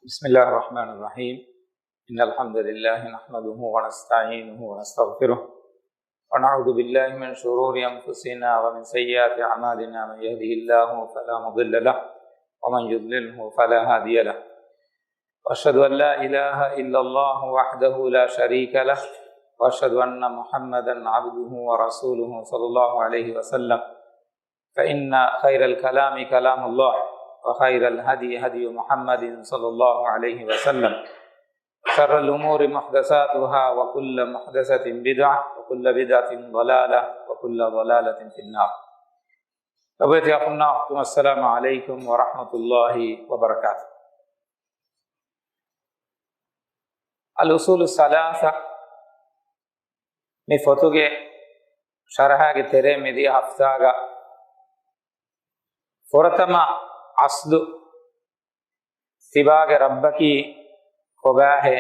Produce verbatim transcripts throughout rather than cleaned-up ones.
بسم الله الرحمن الرحيم. إن الحمد لله نحمده ونستعينه ونستغفره، ونعوذ بالله من شرور أنفسنا ومن سيئات أعمالنا. من يهده الله فلا مضل له، ومن يضلله فلا هادي له. وأشهد أن لا إله إلا الله وحده لا شريك له، وأشهد أن محمدا عبده ورسوله صلى الله عليه وسلم. فإن خير الكلام كلام الله، وخير الهدي هدي محمد صلى الله عليه وسلم، وشر الأمور محدثاتها، وكل محدثة بدعة، وكل بدعة ضلالة، وكل ضلالة في النار. ލޮބުވެތި އަޚުންނާ އުޚްތުން، السلام عليكم ورحمة الله وبركاته. الأصول الثلاثة މި ފޮތުގެ ޝަރަޙާގެ ތެރޭ މިދިޔަ ހަފްތާގަ ފުރަތަމަ އަސްލު، ތިބާގެ ރައްބަކީ ކޮބާހޭ؟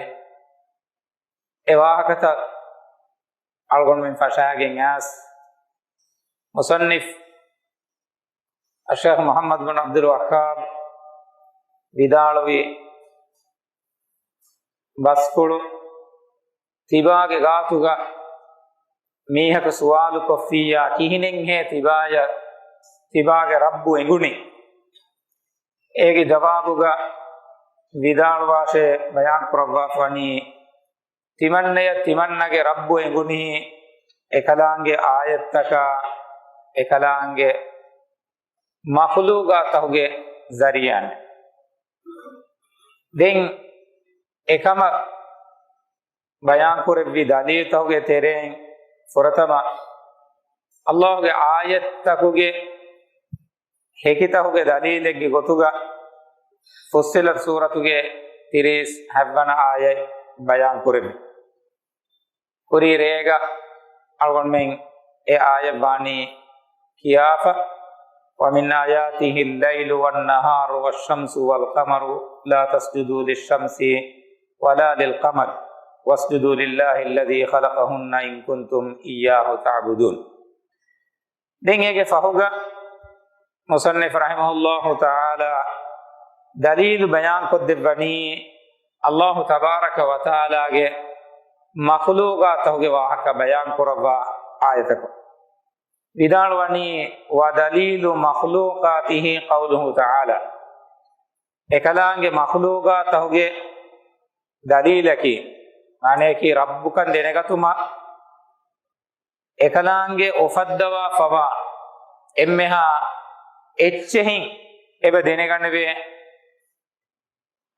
އެ ވާހަކަތައް އަޅުގަނޑުމެން ފަށާގެން އައިސް، މުޞައްނިފް އައްޝައިޚް މުޙައްމަދު ބިން ޢަބްދުލް ވައްހާބް ވިދާޅުވި ބަސްފުޅު، ތިބާގެ ގާތުގަ މީހަކު ސުވާލު ކޮށްފިއްޔާ، ކިހިނެއްހޭ ތިބާޔަށް ތިބާގެ ރައްބު އެނގުނީ؟ އޭގެ ޖަވާބުގަ ވިދާޅުވާށޭ، ބަޔާން ކުރައްވާފަ ވަނީ، ތިމަންނަޔަށް ތިމަންނަގެ ރައްބު އެނގުނީ އެކަލާނގެ އާޔަތްތަކާ، އެކަލާނގެ މަޚްލޫޤާތަކުގެ ޒަރީޢާން. ދެން އެކަމަށް ބަޔާންކުރެއްވި ދަލީލްތަކުގެ ތެރެއިން ފުރަތަމަ، އައްލާހުގެ އާޔަތްތަކުގެ ހެކިތަކުގެ ދަލީލެއްގެ ގޮތުގަ ފުއްޞިލަތް ސޫރަތުގެ ތިރީސް ހަތްވަނަ އާޔަތް ބަޔާން ކުރެއްވި. ކުރީ ރޭގަ އަޅުގަނޑުމެން އެ އާޔަތް ވާނީ ކިޔާފަ، وَمِنْ آيَاتِهِ اللَّيْلُ وَالنَّهَارُ وَالشَّمْسُ وَالْقَمَرُ لَا تَسْجُدُوا لِلشَّمْسِ وَلَا لِلْقَمَرِ وَاسْجُدُوا لِلَّهِ الَّذِي خَلَقَهُنَّ إِنْ كُنْتُمْ إِيَّاهُ تَعْبُدُونَ. ދެން އޭގެ ފަހުގަ މުޞައްނިފް ރަޙިމަހުﷲ ތަޢާލާ ދަލީލު ބަޔާންކޮށްދެއްވަނީ، އައްލާހު ތަބާރަކަ ވަތަޢާލާގެ މަޚްލޫޤާތަކުގެ ވާހަކަ ބަޔާން ކުރައްވާ އާޔަތަކުން. ވިދާޅުވަނީ، وَدَلِيلُ مَخْلُوقَاتِهِ قَوْلُهُ تَعَالَى. އެކަލާނގެ މަޚްލޫޤާތަކުގެ ދަލީލަކީ، މާނަޔަކީ ރައްބުކަން ދެނެގަތުމަށް، އެކަލާނގެ އުފައްދަވާފަވާ އެންމެހާ އެއްޗެހިން އެބަ ދެނެގަނެވޭ،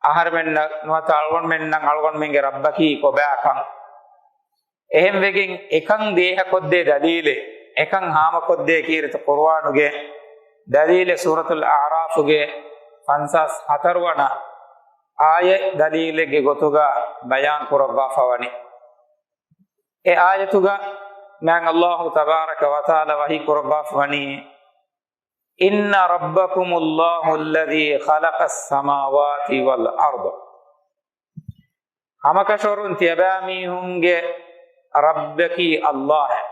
އަހަރުމެންނަށް ނުވަތަ އަޅުގަނޑުމެންނަށް އަޅުގަނޑުމެންގެ ރައްބަކީ ކޮބާކަން. އެހެންވެގެން އެކަން ދޭހަކޮށްދޭ ދަލީލެއް، އެކަން ހާމަކޮށްދޭ ކީރިތި ޤުރުއާނުގެ ދަލީލެއް ސޫރަތުލް އަޢުރާފުގެ ފަންސާސް ހަތަރު ވަނަ އާޔަތް ދަލީލެއްގެ ގޮތުގަ ބަޔާން ކުރައްވާފަ ވަނީ. އެ އާޔަތުގަ މާތް އައްލާހު ތަބާރަކަ ވަތަޢާލާ ވަޙީ ކުރައްވާފަ ވަނީ، إِنَّ رَبَّكُمُ اللَّهُ الَّذِي خَلَقَ السَّمَاوَاتِ وَالْأَرْضَ. ހަމަކަށަވަރުން ތިޔަބައިމީހުންގެ ރައްބަކީ އައްލާހެއް.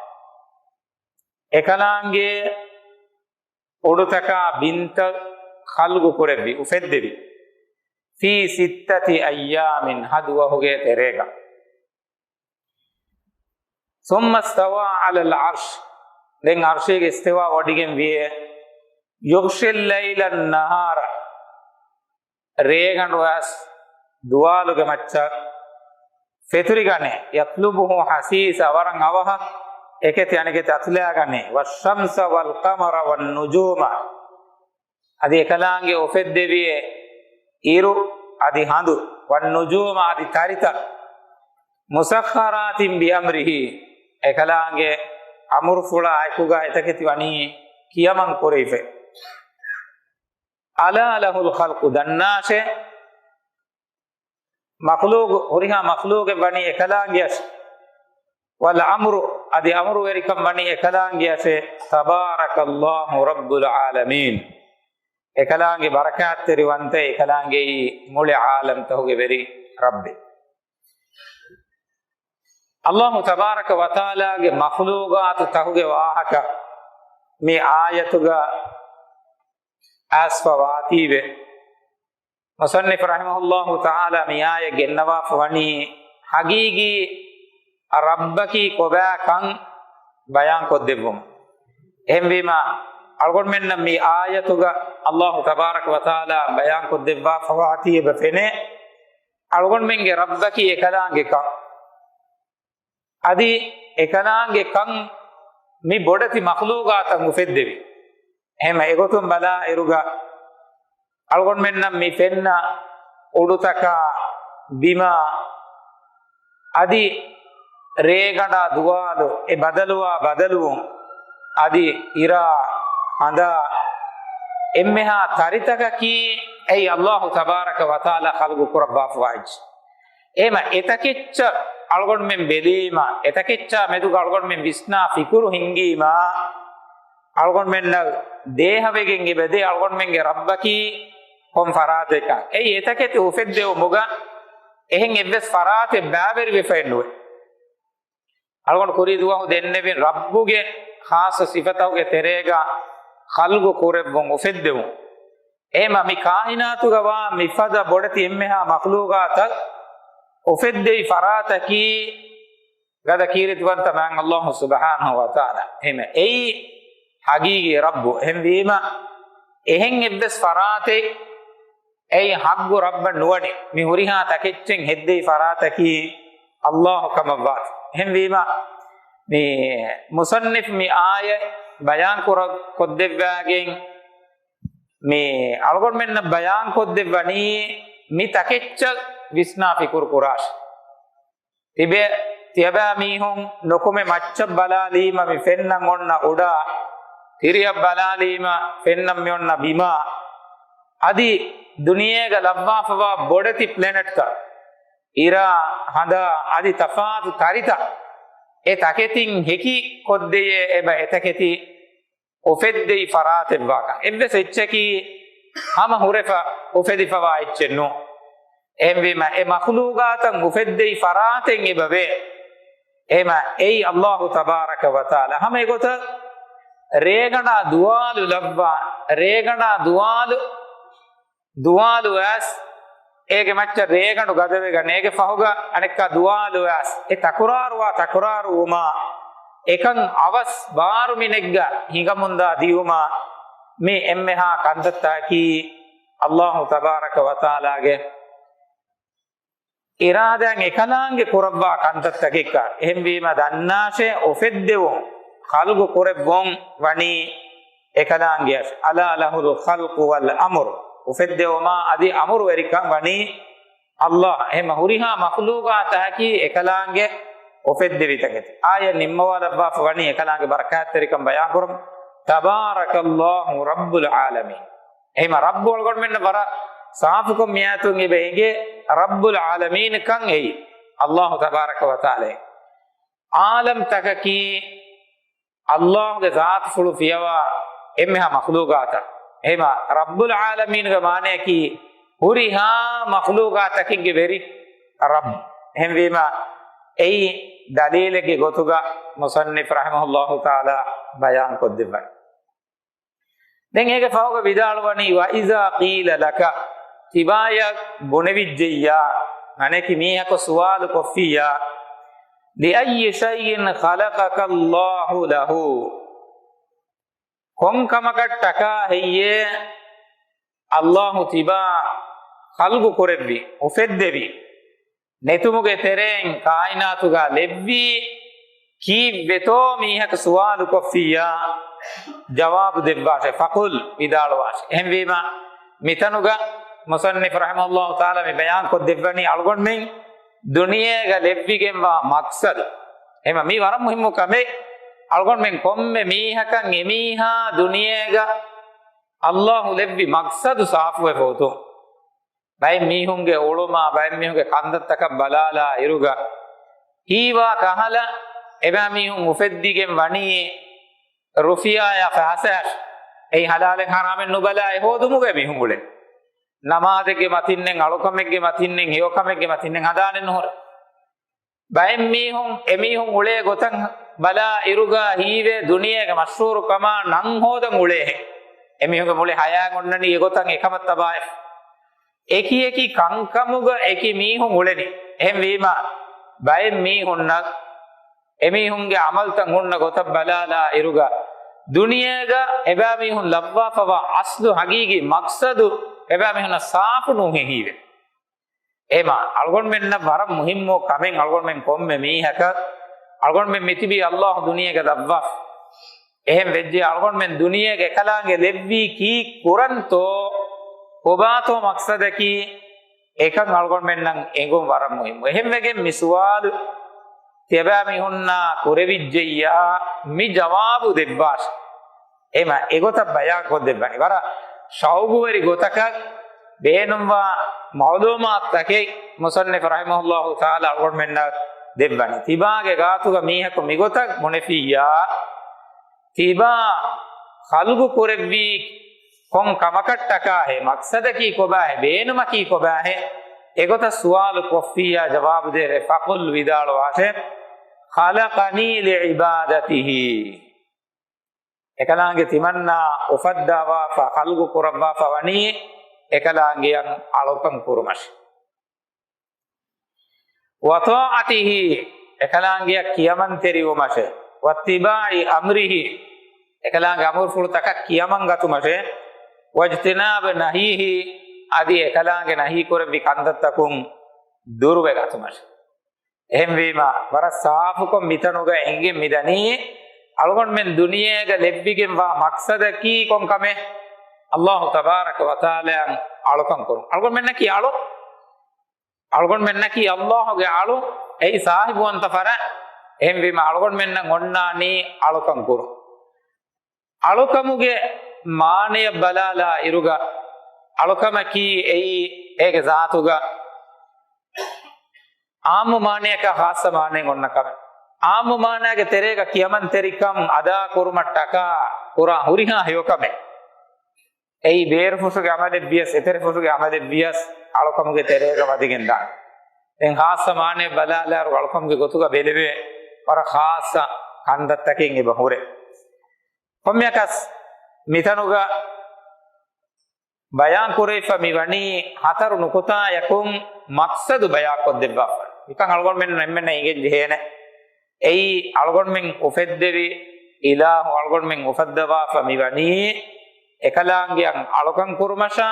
އެކަލާނގެ އުޑުތަކާ ބިންތައް ޚަލްޤު ކުރެއްވި، އުފެއްދެވި. فِي سِتَّةِ أَيَّامٍ، ހަ ދުވަހުގެ ތެރޭގަ. ثُمَّ اسْتَوَى عَلَى الْعَرْشِ، ދެން އަރްޝީގެ އިސްތިވާ ވޮޑިގެން ވިއޭ. يُغْشِي اللَّيْلَ النَّهَارَ، ރޭގަނޑު އައިސް ދުވާލުގެ މައްޗަށް ފެތުރިގަނޭ. يَطْلُبُهُ حَثِيثًا، ވަރަށް އަވަހަށް އެކެތި އަނެކެތި އަތުލައިގަނޭ. وَالشَّمْسَ وَالْقَمَرَ وَالنُّجُومَ، އަދި އެކަލާނގެ އުފެއްދެވިއޭ އިރު އަދި ހަނދު، وَالنُّجُومَ، އަދި ތަރިތައް، مُسَخَّرَاتٍ بِأَمْرِهِ، އެކަލާނގެ އަމުރުފުޅާ އެކުގަ އެތަކެތި ވަނީ ކިޔަމަން ކުރެވިފަ. أَلَا لَهُ الْخَلْقُ، ދަންނާށޭ، މަޚްލޫޤު، ހުރިހާ މަޚްލޫޤެއް ވަނީ އެކަލާނގެއަށޭ. وَالْأَمْرُ، އަދި އަމުރުވެރިކަން ވަނީ އެކަލާނގެއަށޭ. تَبَارَكَ اللَّهُ رَبُّ الْعَالَمِينَ، އެކަލާނގެ ބަރަކާތްތެރިވަންތައޭ، އެކަލާނގެއީ މުޅި ޢާލަމްތަކުގެ ވެރި ރައްބެއް. އައްލާހު ތަބާރަކަ ވަތަޢާލާގެ މަޚްލޫޤާތުތަކުގެ ވާހަކަ މި އާޔަތުގަ އައިސްފަ ވާތީވެ. މުޞައްނިފު ރަޙިމަހުﷲ ތަޢާލާ މި އާޔަތް ގެންނަވާފަ ވަނީ ހަގީގީ ރައްބަކީ ކޮބާކަން ބަޔާންކޮށްދެއްވުމަށް. އެހެންވީމަ، އަޅުގަނޑުމެންނަށް މި އާޔަތުގަ ﷲ ތަބާރަކަ ވަތަޢާލާ ބަޔާންކޮށްދެއްވާފަވާތީ އެބަ ފެނޭ، އަޅުގަނޑުމެންގެ ރައްބަކީ އެކަލާނގެކަން. އަދި އެކަލާނގެ ކަން މި ބޮޑެތި މަޚްލޫގާތަށް އުފެއްދެވި. އެހެމަ އެގޮތުން ބަލާއިރުގަ އަޅުގަނޑުމެންނަށް މި ފެންނަ އުޑުތަކާ ބިމާ އަދި ރޭގަނޑާ ދުވާލު އެ ބަދަލުވާ ބަދަލުވުން އަދި އިރާ ހަނދާ އެންމެހާ ތަރިތަކަކީ އެއީ ﷲ ތަބާރަކަ ވަތަޢާލާ ޚަލްގު ކުރައްވާފަވާ އެއްޗެއް. އެހެމަ އެތަކެއްޗަށް އަޅުގަނޑުމެން ބެލީމަ، އެތަކެއްޗާ މެދުގަ އަޅުގަނޑުމެން ވިސްނާ ފިކުރު ހިންގީމަ، އަޅުގަނޑުމެންނަށް ދޭހަވެގެން އެބަދޭ އަޅުގަނޑުމެންގެ ރައްބަކީ ކޮން ފަރާތެއްކަން. އެއީ އެތަކެތި އުފެއްދެވުމުގަ އެހެން އެއްވެސް ފަރާތެއް ބައިވެރިވެފައެއް ނުވޭ. އަޅުގަނޑު ކުރީ ދުވަހު ދެންނެވިން ރައްބުގެ ޚާއްޞަ ސިފަތަކުގެ ތެރޭގަ ޚަލްގު ކުރެއްވުން އުފެއްދެވުން. އެހެމަ މި ކާއިނާތުގަ ވާ މިފަދަ ބޮޑެތި އެންމެހާ މަޚްލޫގާތަށް އުފެއްދެވި ފަރާތަކީ ގަދަ ކީރިތިވަންތަ މާތް ﷲ ސުބްޙާނަހޫ ވަތަޢާލާ. އެހެމަ އެއީ ހަގީގީ ރައްބު. އެހެންވީމަ އެހެން އެއްވެސް ފަރާތެއް އެއީ ޙައްޤު ރައްބަށް ނުވަނީ، މި ހުރިހާ ތަކެއްޗެއް ހެއްދެވި ފަރާތަކީ ﷲ ކަމަށްވާތީ. އެހެންވީމަ، މި މުޞައްނިފް މި އާޔަތް ބަޔާން ކުރަ-، ކޮށްދެއްވާގެން މި އަޅުގަނޑުމެންނަށް ބަޔާން ކޮށްދެއްވަނީ މި ތަކެއްޗަށް ވިސްނާ ފިކުރު ކުރާށޭ. ތިބެ، ތިޔަބައިމީހުން ނުކުމެ މައްޗަށް ބަލާލީމަ މި ފެންނަން އޮންނަ އުޑާ، ތިރިއަށް ބަލާލީމަ ފެންނަން މި އޮންނަ ބިމާ، އަދި ދުނިޔޭގަ ލައްވާފަވާ ބޮޑެތި ޕްލެނެޓްތައް، އިރާ، ހަނދާ، އަދި ތަފާތު ތަރިތައް، އެ ތަކެތިން ހެކި ކޮށްދެޔޭ އެބަ އެތަކެތި އުފެއްދެވި ފަރާތެއްވާކަން. އެއްވެސް އެއްޗަކީ ހަމަ ހުރެފަ އުފެދިފަވާ އެއްޗެއް ނޫން. އެހެންވީމަ، އެ މަޚްލޫގާތަށް އުފެއްދެވި ފަރާތެއް އެބަވޭ. އެހެމަ އެއީ ﷲ ތަބާރަކަ ވަތަޢާލާ. ހަމަ އެގޮތަށް ރޭގަނޑާ ދުވާލު ލައްވާ، ރޭގަނޑާ ދުވާލު ދުވާލުވާސް، އޭގެ މައްޗަށް ރޭގަނޑު ގަދަވެގަން، އޭގެ ފަހުގަ އަނެއްކާ ދުވާލުވާސް، އެ ތަކުރާރުވާ ތަކުރާރުވުމާ، އެކަން އަވަސް ބާރު މިނެއްގަ ހިނގަމުންދާ ދިޔުމާ، މި އެންމެހާ ކަންތައްތަކަކީ ﷲ ތަބާރަކަ ވަތަޢާލާގެ އިރާދައިން އެކަލާނގެ ކުރައްވާ ކަންތައްތަކެއްކަން. އެހެންވީމަ ދަންނާށޭ، އުފެއްދެވުން، ޚަލްޤު ކުރެއްވުން ވަނީ އެކަލާނގެއަށް. ألا له الخلق والأمر. އުފެއްދެވުމާ އަދި އަމުރުވެރިކަން ވަނީ ﷲ. އެހެމަ ހުރިހާ މަޚްލޫގާތަކަކީ އެކަލާނގެ އުފެއްދެވި ތަކެތި. އާޔަތް ނިންމަވާލައްވާފަ ވަނީ އެކަލާނގެ ބަރަކާތްތެރިކަން ބަޔާންކުރަމުން. تبارك الله رب العالمين. އެހެމަ ރައްބު އަޅުގަނޑުމެންނަށް ވަރަށް ސާފުކޮށް މިއާތުން އެބަ އެނގޭ ރައްބުލް ޢާލަމީން ކަން އެއީ ﷲ ތަބާރަކަ ވަތަޢާލާ. ޢާލަމްތަކަކީ ﷲގެ ޒާތުފުޅު ފިޔަވާ އެންމެހާ މަޚްލޫގާތައް. އެހެމަ ރައްބުލް ޢާލަމީންގެ މާނަޔަކީ ހުރިހާ މަޚްލޫގާތަކެއްގެ ވެރި ރައްބު. އެހެންވީމަ އެއީ ދަލީލެއްގެ ގޮތުގަ މުޞައްނިފް ރަޙިމަހުﷲ ތަޢާލާ ބަޔާން ކޮށްދެއްވަނީ. ދެން އޭގެ ފަހުގަ ވިދާޅުވަނީ، وإذا قيل لك، ތިބާޔަށް ބުނެވިއްޖެއްޔާ، އަނެކި މީހަކު ސުވާލު ކޮށްފިއްޔާ، لأي شيء خلقك الله له، ކޮން ކަމަކަށްޓަކާ ހެއްޔޭ ﷲ ތިބާ ޚަލްޤު ކުރެއްވި، އުފެއްދެވި؟ ނެތުމުގެ ތެރެއިން ކާއިނާތުގަ ލެއްވީ ކީއްވެތޯ މީހަކު ސުވާލު ކޮށްފިއްޔާ، ޖަވާބު ދެއްވާށޭ، فقل، ވިދާޅުވާށޭ. އެހެންވީމަ، މިތަނުގަ މުޞައްނިފް ރަޙިމަހުﷲ ތަޢާލާ މި ބަޔާން ކޮށްދެއްވަނީ އަޅުގަނޑުމެން ދުނިޔޭގަ ލެއްވިގެންވާ މަޤްޞަދު. އެހެމަ މީ ވަރަށް މުހިއްމު ކަމެއް. އަޅުގަނޑުމެން ކޮންމެ މީހަކަށް އެމީހާ ދުނިޔޭގަ ﷲ ލެއްވި މަޤްޞަދު ސާފުވެފަ އޮތުން. ބައެއް މީހުންގެ އުޅުމާ، ބައެއް މީހުންގެ ކަންތައްތަކަށް ބަލާލާ އިރުގަ، ހީވާ ކަހަލަ އެބައިމީހުން އުފެއްދިގެން ވަނީ ރުފިޔާޔާ ފައިސާއަށް. އެއީ ހަލާލެއް ހަރާމެއް ނުބަލާ އެ ހޯދުމުގައި މީހުން އުޅޭ. ނަމާދެއްގެ މަތިންނެއް، އަޅުކަމެއްގެ މަތިންނެއް، ހެޔޮކަމެއްގެ މަތިންނެއް ހަދާނެއް ނުހުރޭ. ބައެއް މީހުން، އެމީހުން އުޅޭ ގޮތަށް ބަލާ އިރުގަ ހީވޭ ދުނިޔޭގެ މަޝްހޫރު ކަމާ ނަން ހޯދަން އުޅޭހެން. އެމީހުންގެ މުޅި ހަޔާތް އޮންނަނީ އެގޮތަށް އެކަމަށް ތަބާވެފަ. އެކި އެކި ކަންކަމުގަ އެކި މީހުން އުޅެނީ. އެހެންވީމަ، ބައެއް މީހުންނަށް އެމީހުންގެ ޢަމަލުތައް ހުންނަ ގޮތަށް ބަލާލާ އިރުގަ، ދުނިޔޭގަ އެބައިމީހުން ލައްވާފަވާ އަސްލު ހަގީގީ މަޤްޞަދު އެބައިމީހުންނަށް ސާފު ނޫންހެން ހީވޭ. އެމަ، އަޅުގަނޑުމެންނަށް ވަރަށް މުހިއްމު ކަމެއް އަޅުގަނޑުމެން ކޮންމެ މީހަކަށް، އަޅުގަނޑުމެން މިތިބީ އައްލާހު ދުނިޔޭގަ ލައްވާފަ. އެހެން ވެއްޖެ އަޅުގަނޑުމެން ދުނިޔޭގަ އެކަލާނގެ ލެއްވީ ކީއް ކުރަންތޯ، ކޮބާތޯ މަޤްޞަދަކީ، އެކަން އަޅުގަނޑުމެންނަށް އެނގުން ވަރަށް މުހިއްމު. އެހެންވެގެން މި ސުވާލު ތިޔަބައިމީހުންނާ ކުރެވިއްޖެއްޔާ، މި ޖަވާބު ދެއްވާށި. އެމަ އެގޮތަށް ބަޔާންކޮށްދެއްވަނީ. ވަރަށް ޝައުގުވެރި ގޮތަކަށް ބޭނުންވާ މަޢުލޫމާތުތަކެއް މުޞައްނިފު ރަޙިމަހުﷲ ތަޢާލާ އަޅުގަނޑުމެންނަށް ދެއްވަނީ. ތިބާގެ ގާތުގަ މީހަކު މިގޮތަށް ބުނެފިއްޔާ، ތިބާ ޚަލްގު ކުރެއްވީ ކޮން ކަމަކަށްޓަކާހޭ، މަޤްޞަދަކީ ކޮބާހޭ، ބޭނުމަކީ ކޮބާހޭ، އެގޮތަށް ސުވާލު ކޮށްފިއްޔާ ޖަވާބު ދޭށޭ. ފަޤުލް، ވިދާޅުވާށޭ، ޚަލަޤަނީ ލިޢިބާދަތިހީ. އެކަލާނގެ ތިމަންނާ އުފައްދަވާފަ، ޚަލްގު ކުރައްވާފަ ވަނީ އެކަލާނގެއަށް އަޅުކަން ކުރުމަށޭ. ވަޠާޢަތިހީ، އެކަލާނގެއަށް ކިޔަމަންތެރިވުމަށޭ. ވައްތިބާޢި އަމްރިހީ، އެކަލާނގެ އަމުރުފުޅުތަކަށް ކިޔަމަން ގަތުމަށޭ. ވައްޖްތިނާބި ނަހީހީ، އަދި އެކަލާނގެ ނަހީ ކުރެއްވި ކަންތައްތަކުން ދުރުވެ ގަތުމަށޭ. އެހެންވީމަ، ވަރަށް ސާފުކޮށް މިތަނުގަ އެނގެން މިދަނީ، އަޅުގަނޑުމެން ދުނިޔޭގަ ލެއްވިގެންވާ މަޤްޞަދަކީ ކޮން ކަމެއް؟ އައްލާހު ތަބާރަކަ ވަތަޢާލާއަށް އަޅުކަން ކުރުން. އަޅުގަނޑުމެންނަކީ އަޅު، އަޅުގަނޑުމެންނަކީ އައްލާހުގެ އަޅު، އެއީ ސާހިބުވަންތަ ފަރާތް. އެހެންވީމަ، އަޅުގަނޑުމެންނަށް އޮންނާނީ އަޅުކަން ކުރުން. އަޅުކަމުގެ މާނަޔަށް ބަލާލާ އިރުގަ، އަޅުކަމަކީ އެއީ އޭގެ ޒާތުގަ ޢާއްމު މާނަޔަކާ ޚާއްޞަ މާނައެއް އޮންނަ ކަމެއް. ޢާއްމު މާނައިގެ ތެރޭގަ ކިޔަމަންތެރިކަން އަދާ ކުރުމަށްޓަކާ ކުރާ ހުރިހާ ހެޔޮކަމެއް. އެއީ ބޭރުފުށުގެ ޢަމަލެއްވިޔަސް، އެތެރެފުށުގެ ޢަމަލެއްވިޔަސް އަޅުކަމުގެ ތެރޭގަ ވަދެގެން ދާނެ. ދެން ޚާއްޞަ މާނައެއް ބަލާލާއިރު އަޅުކަމުގެ ގޮތުގަ ބެލެވޭ ވަރަށް ޚާއްޞަ ކަންތައްތަކެއް އެބަ ހުރޭ. ކޮންމެއަކަސް މިތަނުގަ ބަޔާން ކުރެވިފަ މި ވަނީ ހަތަރު ނުކުތާޔަކުން މަޤްޞަދު ބަޔާންކޮށްދެއްވާފަ. ނިކަން އަޅުގަނޑުމެން އެންމެންނަށް އިނގެން ޖެހޭނެ. އެއީ އަޅުގަނޑުމެން އުފެއްދެވި އިލާހު އަޅުގަނޑުމެން އުފައްދަވާފަ މި ވަނީ އެކަލާނގެއަށް އަޅުކަން ކުރުމަށާ،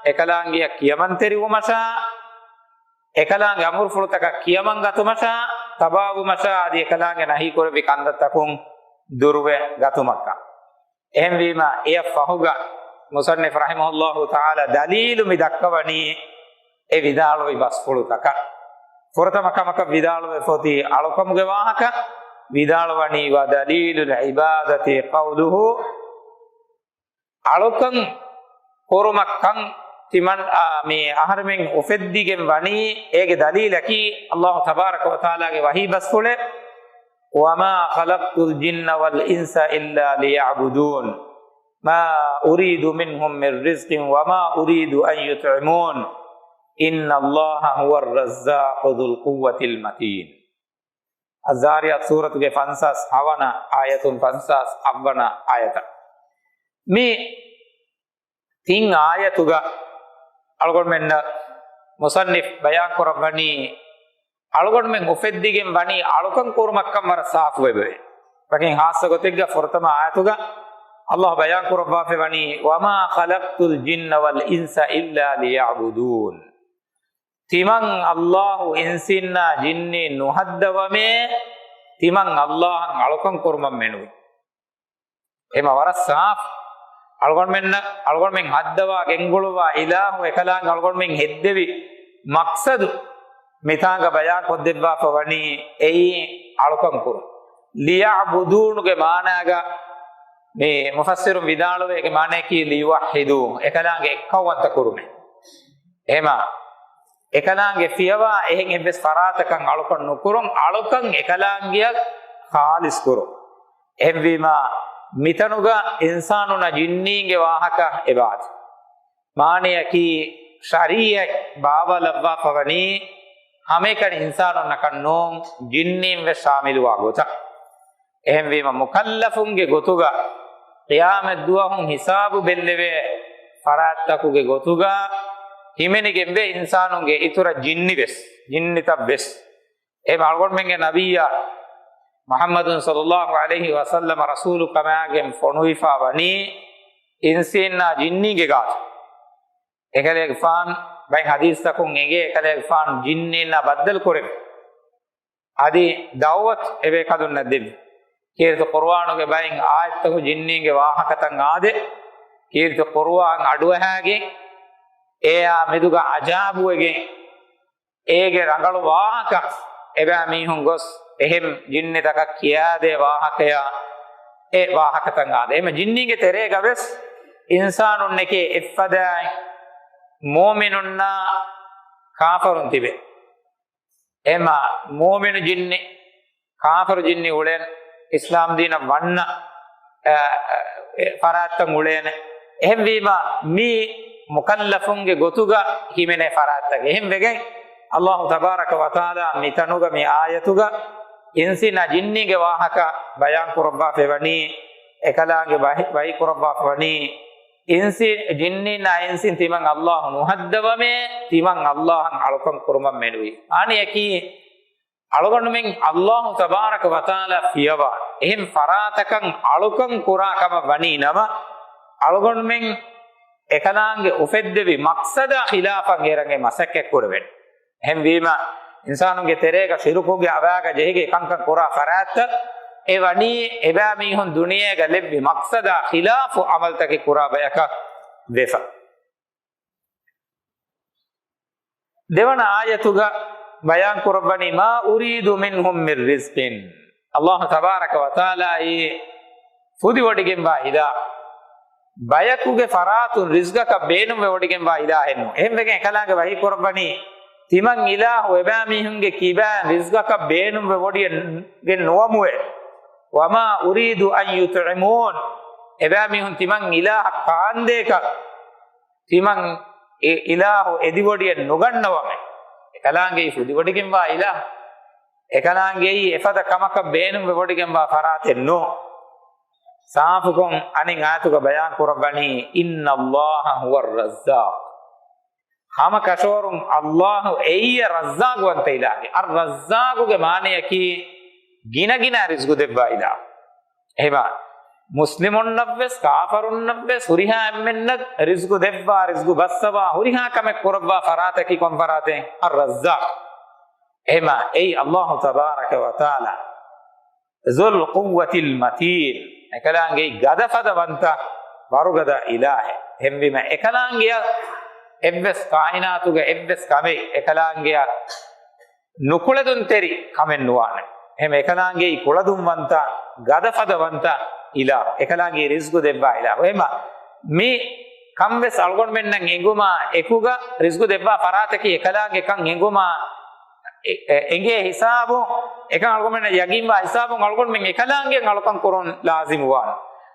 އެކަލާނގެއަށް ކިޔަމަންތެރިވުމަށާ، އެކަލާނގެ އަމުރުފުޅުތަކަށް ކިޔަމަން ގަތުމަށާ، ތަބާވުމަށާ، އަދި އެކަލާނގެ ނަހީ ކުރެއްވި ކަންތައްތަކުން ދުރުވެ ގަތުމަށްކަން. އެހެންވީމަ، އެޔަށް ފަހުގަ މުޞައްނިފު ރަޙިމަހުﷲ ތަޢާލާ ދަލީލު މި ދައްކަވަނީ އެ ވިދާޅުވި ބަސްފުޅުތަކަށް. ފުރަތަމަ ކަމަކަށް ވިދާޅުވެފަ އޮތީ އަޅުކަމުގެ ވާހަކަ، ވިދާޅުވަނީ، ودليل العبادة قوله، އަޅުކަން ކުރުމަށްކަން ތިމަން، އާ، މި އަހަރެމެން އުފެއްދިގެން ވަނީ، އޭގެ ދަލީލަކީ އައްލާހު ތަބާރަކަ ވަތަޢާލާގެ ވަޙީ ބަސްފުޅެއް، وما خلقت الجن والإنس إلا ليعبدون ما أريد منهم من رزق وما أريد أن يطعمون إن الله هو الرزاق ذو القوة المتين. އައްޒާރިޔާތު ސޫރަތުގެ ފަންސާސް ހަވަނަ އާޔަތުން ފަންސާސް އަށްވަނަ އާޔަތަށް. މި ތިން އާޔަތުގަ އަޅުގަނޑުމެންނަށް މުޞައްނިފު ބަޔާން ކުރައްވަނީ، އަޅުގަނޑުމެން އުފެއްދިގެން ވަނީ އަޅުކަން ކުރުމަށްކަން ވަރަށް ސާފުވެބެވެ. ވަކިން ޚާއްޞަ ގޮތެއްގަ ފުރަތަމަ އާޔަތުގަ އައްލާހު ބަޔާން ކުރައްވާފައި ވަނީ، وما خلقت الجن والإنس إلا ليعبدون. ތިމަން އައްލާހު އިންސީންނާ ޖިންނީން ނުހައްދަވަމޭ، ތިމަން އައްލާހަށް އަޅުކަން ކުރުމަށް މެނުވީ. އެމަ ވަރަށް ސާފު. އަޅުގަނޑުމެންނަށް، އަޅުގަނޑުމެން ހައްދަވާ ގެންގުޅުއްވާ އިލާހު އެކަލާނގެ އަޅުގަނޑުމެން ހެއްދެވި މަޤްޞަދު މިތާނގަ ބަޔާން ކޮށްދެއްވާފަ ވަނީ އެއީ އަޅުކަން ކުރުން. ލިޔަޢުބުދޫނުގެ މާނާގަ މި މުފައްސިރުން ވިދާޅުވޭ އޭގެ މާނަޔަކީ ލިޔުވައްޙިދޫ، އެކަލާނގެ އެއްކައުވަންތަ ކުރުމޭ. އެހެމާ، އެކަލާނގެ ފިޔަވާ އެހެން އެއްވެސް ފަރާތަކަށް އަޅުކަން ނުކުރުން، އަޅުކަން އެކަލާނގެއަށް ޚާލިޞް ކުރުން. އެހެންވީމާ، މިތަނުގަ އިންސާނުންނާ ޖިންނީންގެ ވާހަކަ އެބާތި. މާނަޔަކީ، ޝަރީޢަތް ބާވާލައްވާފަ ވަނީ ހަމައެކަނި އިންސާނުންނަކަށް ނޫން، ޖިންނީން ވެސް ޝާމިލުވާ ގޮތަށް. އެހެންވީމަ، މުކައްލަފުންގެ ގޮތުގަ ޤިޔާމަތްދުވަހުން ހިސާބު ބެއްލެވޭ ފަރާތްތަކުގެ ގޮތުގަ ހިމެނިގެންވޭ އިންސާނުންގެ އިތުރަށް ޖިންނިވެސް، ޖިންނިތައްވެސް. އެ އަޅުގަނޑުމެންގެ ނަބިއްޔާ މުޙައްމަދު ޞައްލައްލާހު ޢަލައިހި ވަސައްލަމަ ރަސޫލު ކަމާގެން ފޮނުވިފާ ވަނީ އިންސީންނާ ޖިންނީންގެ ގާތު. އެކަލޭގެފާނު ބައެއް ޙަދީޘްތަކުން އެނގޭ، އެކަލޭގެފާނު ޖިންނީންނާ ބައްދަލު ކުރެވި. އަދި ދަޢުވަތު އެބޭކަލުންނަށް ދެއްވި. ކީރިތި ޤުރުއާނުގެ ބައިން އާޔަތްތަކު ޖިންނީންގެ ވާހަކަތައް އާދެ، ކީރިތި ޤުރުއާން އަޑުއަހާގެން، އެއާ މެދުގަ އަޖާބުވެގެން، އޭގެ ރަނގަޅު ވާހަކަ އެބައިމީހުން ގޮސް އެހެން ޖިންނިތަކަށް ކިޔާދޭ ވާހަކަޔާ އެ ވާހަކަތައް އާދޭ. އެހެން ޖިންނީންގެ ތެރޭގަވެސް އިންސާނުންނެކޭ އެއްފަދައިން މުއުމިނުންނާ ކާފަރުން ތިބެ. އެމަ މުއުމިނު ޖިންނި، ކާފަރު ޖިންނި އުޅޭނެ، އިސްލާމް ދީނަށް ވަންނަ، އަ، އެ، ފަރާތްތައް އުޅޭނެ. އެހެންވީމަ، މި މުކައްލަފުންގެ ގޮތުގަ ހިމެނޭ ފަރާތްތަކެއް. އެހެން ވެގެން، ﷲ ތަބާރަކަ ވަތަޢާލާ މިތަނުގަ މި އާޔަތުގަ އިންސީންނާ ޖިންނީންގެ ވާހަކަ ބަޔާން ކުރައްވާފައި ވަނީ، އެކަލާނގެ ވަޙީ، ވަޙީ ކުރައްވާފައި ވަނީ، އިންސީން، ޖިންނީންނާ އިންސީން ތިމަން ﷲ ނުހައްދަވަމޭ، ތިމަން ﷲ އަށް އަޅުކަން ކުރުމަށް މެނުވީ. އާނިއަކީ، އަޅުގަނޑުމެން ﷲ ތަބާރަކަ ވަތަޢާލާ ފިޔަވާ އެހެން ފަރާތަކަށް އަޅުކަން ކުރާ ކަމަށް ވަނީ ނަމަ، އަޅުގަނޑުމެން އެކަލާނގެ އުފެއްދެވި މަޤްޞަދާ ޚިލާފަށް އޭރަށް އެ މަސައްކަތް ކުރެވޭނެ. އެހެންވީމަ، އިންސާނުންގެ ތެރޭގަ ޝިރުކުގެ އަވާގަ ޖެހިގެ ކަންކަން ކުރާ ފަރާތްތައް އެ ވަނީ އެބައިމީހުން ދުނިޔޭގަ ލެއްވި މަޤްޞަދާ ޚިލާފު ޢަމަލުތަކެއް ކުރާ ބަޔަކަށް ވެފަ. ދެވަނަ އާޔަތުގަ ބަޔާން ކުރައްވަނީ، "ما أريد منهم من رزق." ﷲ ތަބާރަކަ ވަތަޢާލާއީ ފުދިވޮޑިގެންވާ އިލާހު. ބަޔަކުގެ ފަރާތުން ރިޒްގަކަށް ބޭނުންވެވޮޑިގެންވާ އިލާހެއް ނޫން. އެހެންވެގެން އެކަލާނގެ ވަޙީ ކުރައްވަނީ، ތިމަން އިލާހު އެބައިމީހުންގެ ކިބައިން ރިޒްގަކަށް ބޭނުންވެވޮޑިގެން ނުވަމުވެ. "وما أريد أن يطعمون." އެބައިމީހުން ތިމަން އިލާހަށް ކާންދޭކަށް ތިމަން އެ އިލާހު އެދިވޮޑިއެއް ނުގަންނަވަމެ. އެކަލާނގެއީ ފުދިވޮޑިގެންވާ އިލާހު. އެކަލާނގެއީ އެފަދަ ކަމަކަށް ބޭނުންވެވޮޑިގެންވާ ފަރާތެއް ނޫން. ސާފުކޮށް އަނެއް އާޔަތުގަ ބަޔާން ކުރައްވަނީ، "إن الله هو الرزاق." ހަމަ ކަށަވަރުން ﷲ އެއީ ރައްޒާގުވަންތަ އިލާހެއް. އައްރައްޒާގުގެ މާނަޔަކީ ގިނަގިނަ ރިޒްގު ދެއްވާ އިލާހު. އެހެމަ މުސްލިމުންނަށްވެސް ކާފަރުންނަށްވެސް ހުރިހާ އެންމެންނަށް ރިޒްގު ދެއްވާ، ރިޒްގު ބައްސަވާ، ހުރިހާ ކަމެއް ކުރައްވާ ފަރާތަކީ ކޮން ފަރާތެއް؟ އައްރައްޒާގު. އެހެމަ އެއީ ﷲ ތަބާރަކަ ވަތަޢާލާ ޒުލް ޤުއްވަތިލް މަތީން. އެކަލާނގެއީ ގަދަފަދަވަންތަ ވަރުގަދަ އިލާހެއް. އެހެންވީމަ އެކަލާނގެއަށް އެއްވެސް ކާއިނާތުގެ އެއްވެސް ކަމެއް އެކަލާނގެއަށް ނުކުޅެދުންތެރި ކަމެއް ނުވާނެ. އެހެމަ އެކަލާނގެއީ ކުޅަދުންވަންތަ، ގަދަފަދަވަންތަ އިލާހު. އެކަލާނގެއީ ރިޒްގު ދެއްވާ އިލާހު. އެހެމަ މި ކަންވެސް އަޅުގަނޑުމެންނަށް އެނގުމާ އެކުގަ، ރިޒްގު ދެއްވާ ފަރާތަކީ އެކަލާނގެ ކަން އެނގުމާ އެ-، އެ-، އެނގޭ ހިސާބުން، އެކަން އަޅުގަނޑުމެންނަށް ޔަގީންވާ ހިސާބުން އަޅުގަނޑުމެން އެކަލާނގެއަށް އަޅުކަން ކުރުން ލާޒިމުވާނެ.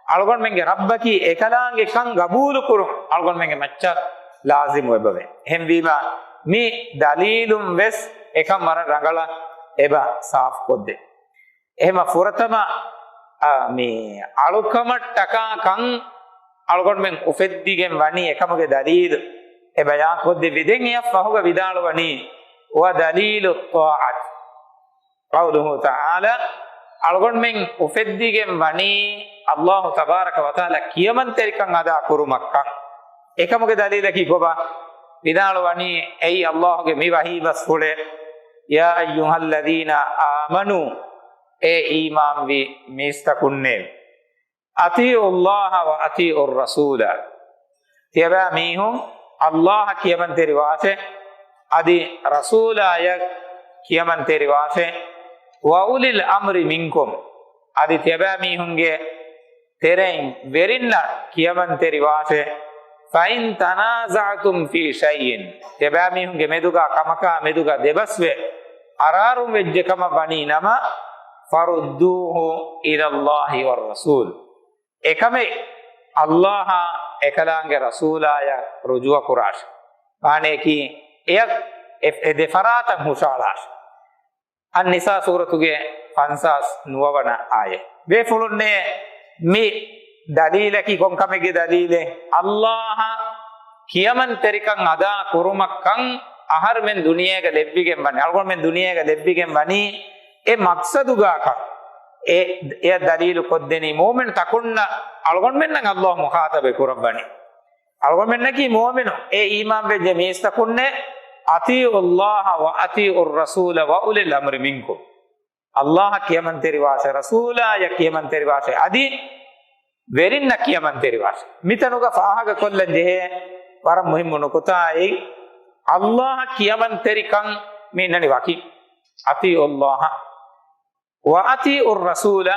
އަޅުގަނޑުމެންގެ ރައްބަކީ އެކަލާނގެ ކަން ގަބޫލު ކުރުން އަޅުގަނޑުމެންގެ މައްޗަށް ލާޒިމު އެބަވޭ. އެހެންވީމަ، މި ދަލީލުން ވެސް އެކަން ވަރަށް ރަނގަޅަށް އެބަ ސާފުކޮށްދޭ. އެހެމަ ފުރަތަމަ، އާ، މި އަޅުކަމަށްޓަކާ ކަން އަޅުގަނޑުމެން އުފެއްދިގެން ވަނީ އެކަމުގެ ދަލީލު އެ ބަޔާންކޮށްދެއްވި. ދެން އެއަށް ފަހުގަ ވިދާޅުވަނީ، "ودليل الطاعة قوله تعالى." އަޅުގަނޑުމެން އުފެއްދިގެން ވަނީ ﷲ ތަބާރަކަ ވަތަޢާލާ ކިޔަމަންތެރިކަން އަދާ ކުރުމަށްކަން. އެކަމުގެ ދަލީލަކީ ކޮބާ؟ ވިދާޅުވަނީ އެއީ ﷲ ގެ މި ވަޙީ ބަސްފުޅެއް، "يا أيها الذين آمنوا." އޭ އީމާންވި މީސްތަކުންނޭވެ! "أطيعوا الله وأطيعوا الرسول." ތިޔަބައިމީހުން ﷲ އަށް ކިޔަމަންތެރިވާށޭ، އަދި ރަސޫލާޔަށް ކިޔަމަންތެރިވާށޭ. "وأولي الأمر منكم." އަދި ތިޔަބައިމީހުންގެ ތެރެއިން ވެރިންނަށް ކިޔަމަންތެރިވާށޭ. "فإن تنازعتم في شيء." ތިޔަބައިމީހުންގެ މެދުގަ ކަމަކާ މެދުގަ ދެބަސްވެ އަރާރުން ވެއްޖެ ކަމަށް ވަނީ ނަމަ، "فردوه إلى الله والرسول." އެކަމެއް ﷲ އާ އެކަލާނގެ ރަސޫލާޔަށް ރުޖޫޢަ ކުރާށޭ. މާނަޔަކީ އެއަށް އެ، އެ ދެ ފަރާތަށް ހުށައަޅާށޭ. އައްނިސާ ސޫރަތުގެ ފަންސާސް ނުވަވަނަ އާޔަތް. ބޭފުޅުންނޭ، މި ދަލީލަކީ ކޮން ކަމެއްގެ ދަލީލެއް؟ ﷲ އާ ކިޔަމަންތެރިކަން އަދާ ކުރުމަށްކަން އަހަރުމެން ދުނިޔޭގަ ލެއްވިގެން ވަނީ، އަޅުގަނޑުމެން ދުނިޔޭގަ ލެއްވިގެން ވަނީ އެ މަޤްޞަދުގާކަން. އެ، އެ ދަލީލު ކޮށްދެނީ މުއުމިނު ތަކުންނަށް އަޅުގަނޑުމެންނަށް ﷲ މުޚާޠަބެއް ކުރައްވަނީ. އަޅުގަނޑުމެންނަކީ މުއުމިނު. އެ އީމާން ވެއްޖެ މީސްތަކުންނޭ، "أطيعوا الله وأطيعوا الرسول وأولي الأمر منكم." ﷲ އަށް ކިޔަމަންތެރިވާށޭ، ރަސޫލާ އަށް ކިޔަމަންތެރިވާށޭ، އަދި ވެރިންނަށް ކިޔަމަންތެރިވާށޭ. މިތަނުގަ ފާހަގަކޮށްލަން ޖެހޭ ވަރަށް މުހިއްމު ނުކުތާއެއް، ﷲ އަށް ކިޔަމަންތެރިކަން މި އިންނަނީ ވަކި. "أطيعوا الله وأطيعوا الرسول."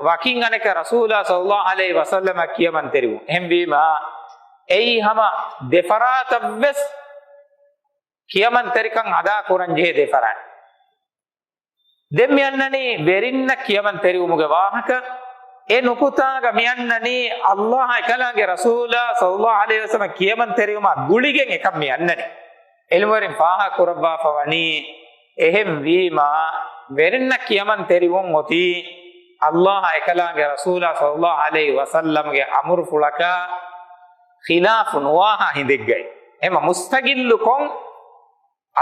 ވަކިން އަނެކަ ރަސޫލާ ޞައްލަﷲު ޢަލައިހި ވަސައްލަމަށް ކިޔަމަންތެރިވުން. އެހެންވީމާ، އެއީ ހަމަ ދެފަރާތަށްވެސް ކިޔަމަންތެރިކަން އަދާ ކުރަން ޖެހޭ ދެފަރާތް. ދެން މިއަންނަނީ ވެރިންނަށް ކިޔަމަންތެރިވުމުގެ ވާހަކަ. އެ ނުކުތާގަ މިއަންނަނީ ﷲ އާ އެކަލާނގެ ރަސޫލާ ޞައްލަﷲު ޢަލައިހި ވަސައްލަމަށް ކިޔަމަންތެރިވުމާ ގުޅިގެން އެކަން މި އަންނަނީ. ޢިލްމުވެރިން ފާހަގަ ކުރައްވާފަ ވަނީ، އެހެން ވީމާ، ވެރިންނަށް ކިޔަމަންތެރިވުން އޮތީ ﷲ އާ އެކަލާނގެ ރަސޫލާ ޞައްލަﷲު ޢަލައިހި ވަސައްލަމްގެ އަމުރުފުޅަކާ ޚިލާފު ނުވާހާ ހިނދެއްގައި. އެމަ މުސްތަގިއްލުކޮށް،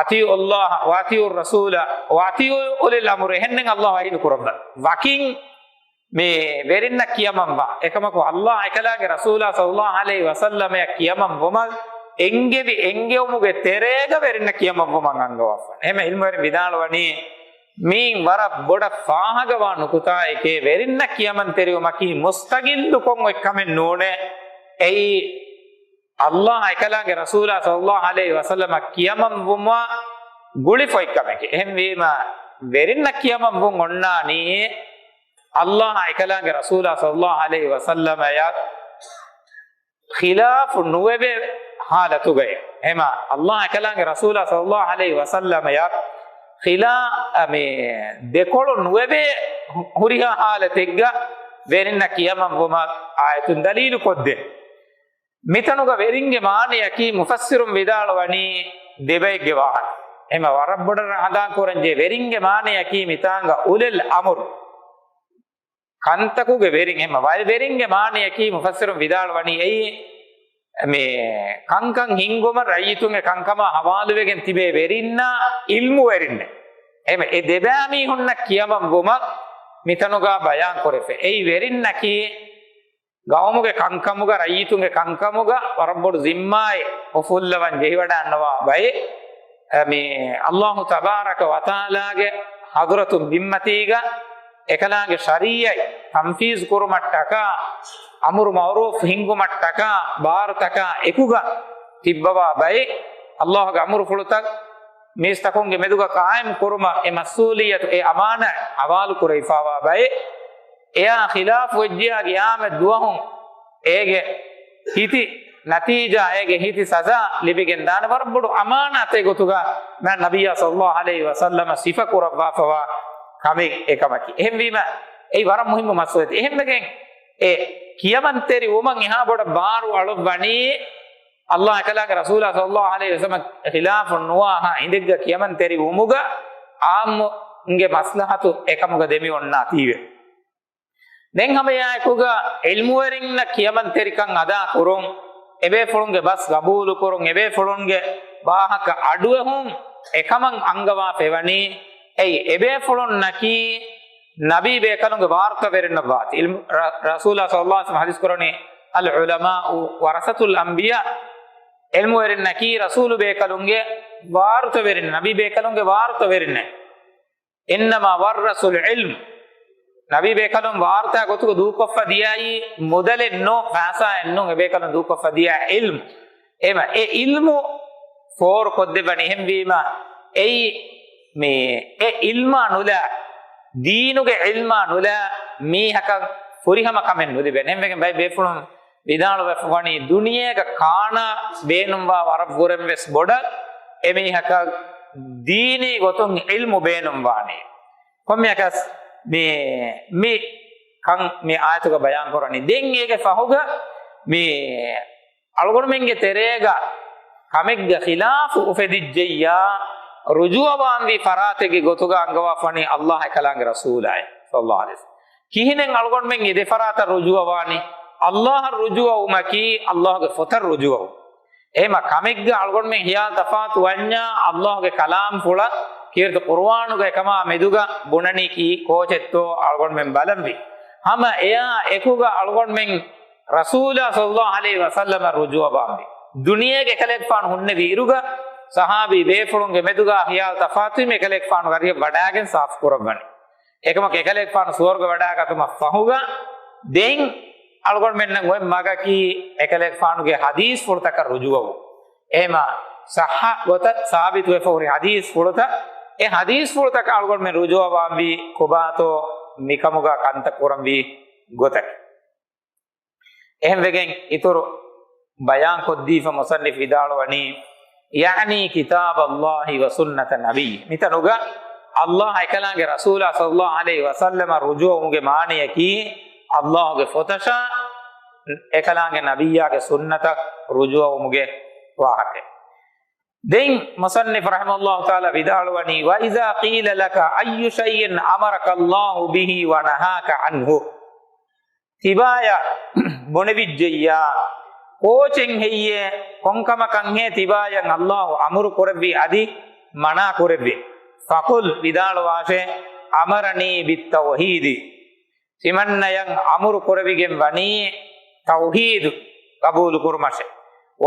"أطيعوا الله وأطيعوا الرسول وأطيعوا أولي الأمر." އެހެންނެއް ﷲ ވަޙީ ނުކުރައްވާ. ވަކިން މި ވެރިންނަށް ކިޔަމަންވާ. އެކަމަކު، ﷲ އާ އެކަލާނގެ ރަސޫލާ ޞައްލަﷲު ޢަލައިހި ވަސައްލަމަށް ކިޔަމަންވުމަށް އެންގެވި އެންގެވުމުގެ ތެރޭގަ ވެރިންނަށް ކިޔަމަންވުމަށް އަންގަވާފަ. އެހެން ޢިލްމުވެރިން ވިދާޅުވަނީ، މީން ވަރަށް ބޮޑަށް ފާހަގަވާ ނުކުތާއެކޭ، ވެރިންނަށް ކިޔަމަންތެރިވުމަކީ މުސްތަގިއްލުކޮށް އޮތް ކަމެއް ނޫނޭ. އެއީ ﷲ އާ އެކަލާނގެ ރަސޫލާ ޞައްލަﷲު ޢަލައިހި ވަސައްލަމަށް ކިޔަމަންވުމާ ގުޅިފައި ކަމެކޭ. އެހެންވީމާ، ވެރިންނަށް ކިޔަމަންވުން އޮންނާނީ ﷲ އާ އެކަލާނގެ ރަސޫލާ ޞައްލަﷲު ޢަލައިހި ވަސައްލަމަޔަށް ޚިލާފު ނުވެވޭ ޙާލަތުގައި. އެހެމަ ﷲ އާ އެކަލާނގެ ރަސޫލާ ޞައްލަﷲު ޢަލައިހި ވަސައްލަމަޔަށް ޚިލާ-، މި ދެކޮޅު ނުވެވޭ ހުރިހާ ޙާލަތެއްގަ ވެރިންނަށް ކިޔަމަންވުމަށް އާޔަތުން ދަލީލު ކޮށްދޭ. މިތަނުގަ ވެރިންގެ މާނަޔަކީ މުފައްސިރުން ވިދާޅުވަނީ ދެބައެއްގެ ވާހަކަ. އެމަ ވަރަށް ބޮޑަށް ރަހަދާން ކުރަންޖެ ވެރިންގެ މާނަޔަކީ މިތާނގަ އުލިލް އަމުރު. ކަންތަކުގެ ވެރިން. އެމަ ވަ-، ވެރިންގެ މާނަޔަކީ މުފައްސިރުން ވިދާޅުވަނީ އެއީ މި ކަންކަން ހިންގުމަށް ރައްޔިތުންގެ ކަންކަމާ ހަވާލުވެގެން ތިބޭ ވެރިންނާ އިލްމުވެރިންނެއް. އެމަ އެ ދެބައިމީހުންނަށް ކިޔަމަންވުމަށް މިތަނުގަ ބަޔާން ކުރެފަ. އެއީ ވެރިންނަކީ ގައުމުގެ ކަންކަމުގަ، ރައްޔިތުންގެ ކަންކަމުގަ ވަރަށް ބޮޑު ޒިންމާއެއް އުފުއްލަވަން ޖެހިވަޑައިގަންނަވާ ބައެއް. އެ، މި ﷲ ތަބާރަކަ ވަތަޢާލާގެ ޙަޟްރަތުން ބިންމަތީގަ އެކަލާނގެ ޝަރީޢަތް ތަންފީޒު ކުރުމަށްޓަކާ، އަމުރު މަޢުރޫފް ހިންގުމަށްޓަކާ ބާރުތަކާ އެކުގަ ތިއްބަވާ ބައެއް، ﷲ ގެ އަމުރުފުޅުތައް މީސްތަކުންގެ މެދުގަ ޤާއިމް ކުރުމަށް އެ މަސްއޫލިއްޔަތު، އެ އަމާނާތް ޙަވާލު ކުރެވިފަވާ ބައެއް، އެއާ ޚިލާފު ވެއްޖިޔާ ގިޔާމަތް ދުވަހުން އޭގެ ހިތި ނަތީޖާ، އޭގެ ހިތި ސަޒާ ލިބިގެން ދާނެ ވަރަށް ބޮޑު އަމާނާތެއް ގޮތުގަ މާތް ނަބިއްޔާ ޞައްލަﷲު ޢަލައިހި ވަސައްލަމަ ސިފަ ކުރައްވާފަވާ ކަމެއް އެކަމަކީ. އެހެންވީމަ، އެއީ ވަރަށް މުހިއްމު މައްސަލައެއް. އެހެންވެގެން އެ ކިޔަމަންތެރި ވުމަށް އެހާ ބޮޑަށް ބާރު އަޅުއްވަނީ ﷲ އެކަލާނގެ ރަސޫލާ ޞައްލަﷲު ޢަލައިހި ވަސައްލަމަ ޚިލާފު ނުވާހާ އިނދެއްގަ ކިޔަމަންތެރި ވުމުގަ ޢާއްމުންގެ މަސްލަހަތު އެކަމުގަ ދެމި އޮންނާތީވެ. ދެން ހަމައެއާއެކުގަ ޢިލްމުވެރިންނަށް ކިޔަމަންތެރިކަން އަދާ ކުރުން، އެބޭފުޅުންގެ ބަސް ގަބޫލު ކުރުން، އެބޭފުޅުންގެ ވާހަކަ އަޑުއެހުން އެކަމަށް އަންގަވާފައިވަނީ އެއީ އެބޭފުޅުންނަކީ ނަބީ ބޭކަލުންގެ ވާރުތަވެރިންނަށް ވާތީ. ޢިލްމު-، ރަ-، ރަސޫލާ ޞައްލަﷲު ޢަލައިހި ވަސައްލަމަ ޙަދީޘް ކުރަނީ، "العلماء ورثة الأنبياء." ޢިލްމުވެރިންނަކީ ރަސޫލު ބޭކަލުންގެ ވާރުތަވެރިން، ނަބީ ބޭކަލުންގެ ވާރުތަވެރިންނޭ. "إنما ورثوا العلم." ނަބީ ބޭކަލުން ވާރުތާ ގޮތުގަ ދޫކޮށްފަ ދިޔައީ މުދަލެއް ނޫން، ފައިސާއެއް ނޫން، އެބޭކަލުން ދޫކޮށްފަ ދިޔަ ޢިލްމު. އެމަ އެ ޢިލްމު ފޯރު ކޮށްދެއްވަނީ. އެހެންވީމަ، އެއީ މި އެ ޢިލްމާ ނުލާ، ދީނުގެ ޢިލްމާ ނުލާ މީހަކަށް ފުރިހަމަ ކަމެއް ނުލިބޭ. އެހެންވެގެން ބައެއް ބޭފުޅުން ވިދާޅުވެފަ ވަނީ، ދުނިޔޭގަ ކާނާ ބޭނުންވާ ވަރަށް ވުރެން ވެސް ބޮޑަށް އެމީހަކަށް ދީނީ ގޮތުން ޢިލްމު ބޭނުންވާނީ. ކޮންމެއަކަސް މި، މި ކަން މި އާޔަތުގަ ބަޔާން ކުރަނީ. ދެން އޭގެ ފަހުގަ މި އަޅުގަނޑުމެންގެ ތެރޭގަ ކަމެއްގަ ޚިލާފު އުފެދިއްޖެއްޔާ، ރުޖޫޢަވާންވީ ފަރާތެއްގެ ގޮތުގަ އަންގަވާފަނީ ﷲ އެކަލާނގެ ރަސޫލާއި، ޞައްލަﷲު ޢަލައިހި ވަސައްލަމަ. ކިހިނެއް އަޅުގަނޑުމެން އެ ދެފަރާތަށް ރުޖޫޢަވާނީ؟ ﷲ އަށް ރުޖޫޢަވުމަކީ ﷲ ގެ ފޮތަށް ރުޖޫޢަވުން. އެހެމަ ކަމެއްގަ އަޅުގަނޑުމެން ހިޔާލު ތަފާތު ވަންޏާ، އައްލާހުގެ ކަލާމްފުޅަށް ކީރިތި ޤުރުއާނުގަ އެކަމާ މެދުގަ ބުނަނީ ކީ ކޯޗެއްތޯ އަޅުގަނޑުމެން ބަލަންވީ. ހަމަ އެޔާ އެކުގަ އަޅުގަނޑުމެން ރަސޫލާ ޞައްލައްލާހު ޢަލައިހި ވަސައްލަމަށް ރުޖޫޢަވާންވީ. ދުނިޔޭގެ އެކަލޭގެފާނު ހުންނެވި އިރުގަ، ޞަޙާބީ ބޭފުޅުންގެ މެދުގަ ހިޔާލު ތަފާތުވީމަ އެކަލޭގެފާނުގެ އަރިހަށް ވަޑާގެން ސާފު ކުރައްވަނީ. އެކަމަކު އެކަލޭގެފާނު ސުވަރުގެ ވަޑާގަތުމަށް ފަހުގަ، ދެން އަޅުގަނޑުމެންނަށް އޮތް މަގަކީ އެކަލޭގެފާނުގެ ޙަދީޘްފުޅުތަކަށް ރުޖޫޢަވުން. އެހެމަ ޞައްޙަ ގޮތަށް ސާބިތުވެފަ ހުރި ޙަދީޘްފުޅުތައް، އެ ޙަދީޘްފުޅުތަކަށް އަޅުގަނޑުމެން ރުޖޫޢަވާންވީ ކޮބާތޯ މިކަމުގަ ކަންތައް ކުރަންވީ ގޮތަކީ. އެހެންވެގެން އިތުރު ބަޔާންކޮށްދީފަ މުޞައްނިފް ވިދާޅުވަނީ، ޔަޢުނީ ކިތާބައްލާހި ވަސުންނަތަ ނަބިއްޔި. މިތަނުގަ އައްލާހަށް އެކަލާނގެ ރަސޫލާ ޞައްލައްލާހު ޢަލައިހި ވަސައްލަމަށް ރުޖޫޢަވުމުގެ މާނަޔަކީ، އައްލާހުގެ ފޮތަށާ އެކަލާނގެ ނަބިއްޔާގެ ސުންނަތަށް ރުޖޫޢަވުމުގެ ވާހަކަ. ދެން މުޞައްނިފް ރަޙިމަހުﷲ ތަޢާލާ ވިދާޅުވަނީ، وَإِذَا قِيلَ لَكَ أَيُّ شَيْءٍ أَمَرَكَ اللَّهُ بِهِ وَنَهَاكَ عَنْهُ. ތިބާޔަށް ބުނެވިއްޖެއްޔާ، ކޯޗެއް ހެއްޔޭ، ކޮންކަމަކަށްހޭ ތިބާޔަށް އައްލާހު އަމުރު ކުރެއްވީ އަދި މަނާ ކުރެއްވީ؟ فَقُلْ، ވިދާޅުވާށޭ، أَمَرَنِي بِالتَّوْحِيدِ. ތިމަންނަޔަށް އަމުރު ކުރެވިގެން ވަނީ ތައުޙީދު ޤަބޫލު ކުރުމަށޭ.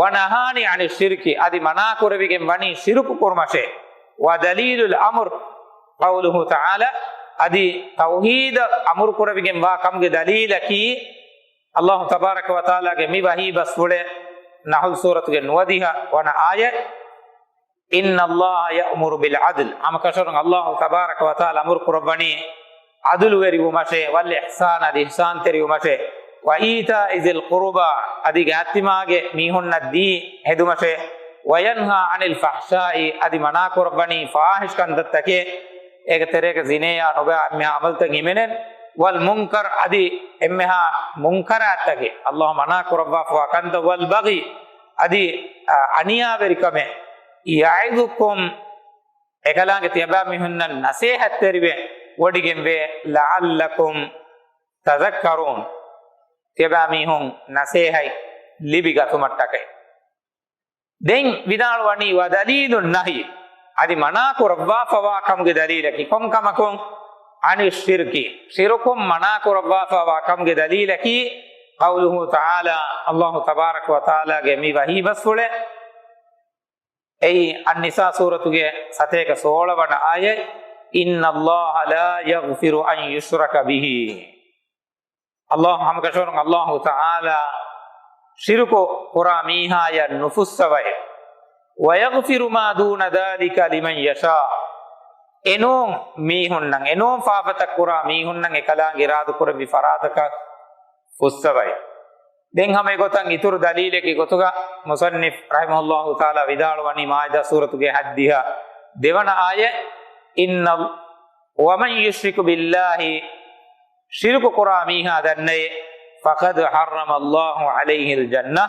وَنَهَانِي عَنِ الشِّرْكِ، އަދި މަނާ ކުރެވިގެން ވަނީ ޝިރުކު ކުރުމަށޭ. وَدَلِيلُ الْأَمْرِ قَوْلُهُ تَعَالَى، އަދި ތައުޙީދަށް އަމުރު ކުރެވިގެން ވާ ކަމުގެ ދަލީލަކީ، އައްލާހު ތަބާރަކަ ވަތަޢާލާގެ މި ވަޙީ ބަސްފުޅެއް، ނަޙްލު ސޫރަތުގެ ނުވަދިހަ ވަނަ އާޔަތް، إِنَّ اللَّهَ يَأْمُرُ بِالْعَدْلِ، ހަމަކަށަވަރުން އައްލާހު ތަބާރަކަ ވަތަޢާލާ އަމުރު ކުރައްވަނީ ޢަދުލުވެރިވުމަށޭ، وَالْإِحْسَانِ، އަދި އިޙްސާންތެރިވުމަށޭ، وَإِيتَاءِ ذِي الْقُرْبَى، އަދި ގާތްތިމާގެ މީހުންނަށް ދީ ހެދުމަށޭ، وَيَنْهَى عَنِ الْفَحْشَاءِ، އަދި މަނާ ކުރައްވަނީ ފާޙިޝް ކަންތައްތަކެއް، އޭގެ ތެރޭގަ ޒިނޭއާ ނުބައި އެންމެހާ ޢަމަލުތައް ހިމެނެން، وَالْمُنْكَرِ، އަދި އެންމެހާ މުންކަރާތްތަކެއް، އައްލާހު މަނާ ކުރައްވާފަވާ ކަންތައް، وَالْبَغْيِ، އަދި، އަ، އަނިޔާވެރިކަމެއް، يَعِظُكُمْ، އެކަލާނގެ ތިޔަބައިމީހުންނަށް ނަސޭހަތްތެރިވެ ވޮޑިގެންވޭ، لَعَلَّكُمْ تَذَكَّرُونَ، ތިޔަބައިމީހުން ނަސޭހަތް ލިބިގަތުމަށްޓަކައި. ދެން ވިދާޅުވަނީ، وَدَلِيلُ النَّهْيِ، އަދި މަނާ ކުރައްވާފަވާ ކަމުގެ ދަލީލަކީ ކޮން ކަމަކުން؟ عَنِ الشِّرْكِ، ޝިރުކުން މަނާ ކުރައްވާފަވާ ކަމުގެ ދަލީލަކީ، قَوْلُهُ تَعَالَى، އައްލާހު ތަބާރަކަ ވަތަޢާލާގެ މި ވަޙީ ބަސްފުޅެއް، އެއީ އައްނިސާ ސޫރަތުގެ ސަތޭކަ ސޯޅަ ވަނަ އާޔަތް، إِنَّ اللَّهَ لَا يَغْفِرُ أَن يُشْرَكَ بِهِ. އައްލާހު ހަމަކަށަވަރުން އައްލާހު ތަޢާލާ ޝިރުކު ކުރާ މީހާޔަށް ނުފުއްސަވައޭ. وَيَغْفِرُ مَا دُونَ ذَٰلِكَ لِمَنْ يَشَاءُ. އެނޫން މީހުންނަށް، އެނޫން ފާފަތައް ކުރާ މީހުންނަށް އެކަލާނގެ އިރާދަކުރެއްވި ފަރާތަކަށް ފުއްސަވައި. ދެން ހަމަ އެގޮތަށް އިތުރު ދަލީލެއްގެ ގޮތުގަ މުޞައްނިފް ރަޙިމަހުﷲ ތަޢާލާ ވިދާޅުވަނީ މާއިދާ ސޫރަތުގެ ހައްދިހަ ދެވަނަ އާޔަތް، إِنَّ، وَمَنْ يُشْرِكْ بِاللَّهِ، ޝިރުކު ކުރާ މީހާ ދަންނައޭ، فَقَدْ حَرَّمَ اللَّهُ عَلَيْهِ الْجَنَّةَ،